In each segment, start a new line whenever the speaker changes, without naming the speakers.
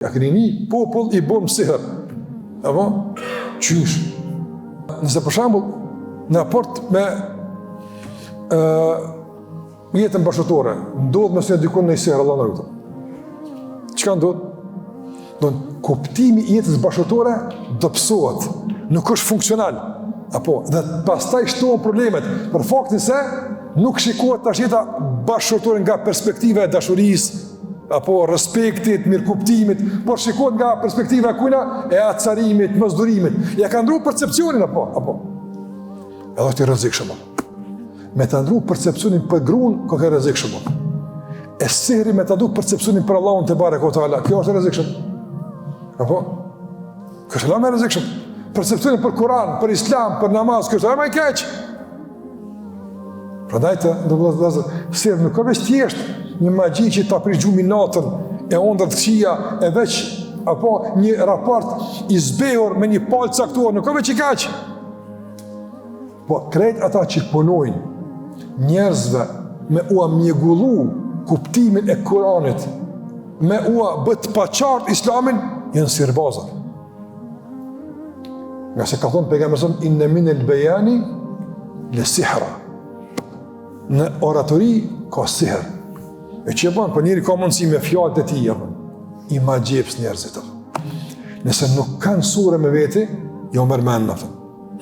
Ja keni ni, popull i bom sihr. Apo? Qysh? Nëse për shembull, në raport me e, jetën bashkëshortore, ndodh mes dikun një sihr, Allah na rujtë. Çka ndodh? Do kuptimi i jetës bashkëshortore dobësohet, nuk është funksional. Apo, dhe pastaj shtohen problemet, për faktin se nuk shikohet tash jeta bashkëshortore nga perspektiva e dashurisë, apo respektit, mirëkuptimit, por shikohet nga perspektiva e kujna e acarimit, mosdurimit. Ja ka ndru percepcionin, apo, apo. Edhe është i rrezikshëm. Me ta ndru percepcionin për grun, koka i rrezikshëm. E sihri me ta ndru percepcionin për Allahun tebareke ve teala, kjo është e rrezikshëm. Apo? Kjo është më e rrezikshëm. Percepcionin për Kur'an, për Islam, për namaz, kjo është më e keq. Prandaj të nderuar vëllezër, sihri nuk ka veç thjesht një magji që ta prish gjumin natën, e ondrra të këqija, e veç apo një raport i zbehur me një palë të caktuar, nuk ka veç kaq. Po krejt ata që punojnë njerëzve me ua mjegullu kuptimin e Kuranit, me ua bë të paqartë islamin, janë sihirbaza. Ngase ka thonë pejgamberi a.s. inne minel bejani le sihra. Në oratori ka sihr. E që e bën, po njeri ka mundësi me fjalët e tij, apo, i magjeps njerëzit. Nëse nuk kanë sure me veti, jau merr mendjen, apo.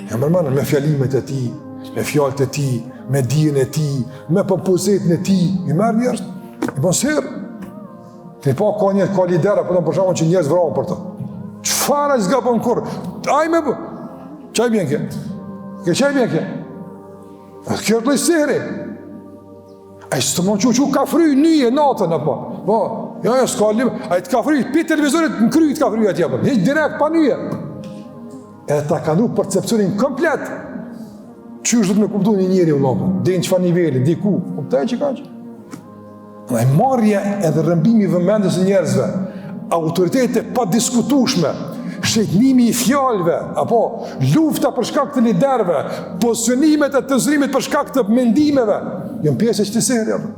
Jau merr mendjen me fjalimet e tij, me fjalët e tij, me dijen e tij, me pompozetin e tij, i merr njerëzit, i bën sihr. Ti pa ka një ka lider apo për shembull që njerëz vrahen për të. Çfarë ai s'gabon kurrë? Ai më bë. Çaj bjen ke? Ke çaj bjen ke? A kjo është lloj sihri? Ai s'të mund çu çu ka fry nyje natën apo? Po, jo jo s'ka lim, ai të ka fry pi televizorit në kry të ka fry atje apo. Hiç direkt pa nyje. E ta ka ndru percepcionin komplet. Qysh do të me kuptu një njeri vëlla? Deri në çfarë niveli, diku, kuptoj që ka që. Dhe marrja edhe rrëmbimi i vëmendjes së njerëzve, autoritete e padiskutueshme, shejtnimi i fjalëve, apo lufta për shkak të liderëve, pozicionimet e tensionimet për shkak të mendimeve, janë pjesë e këtij sihri apo.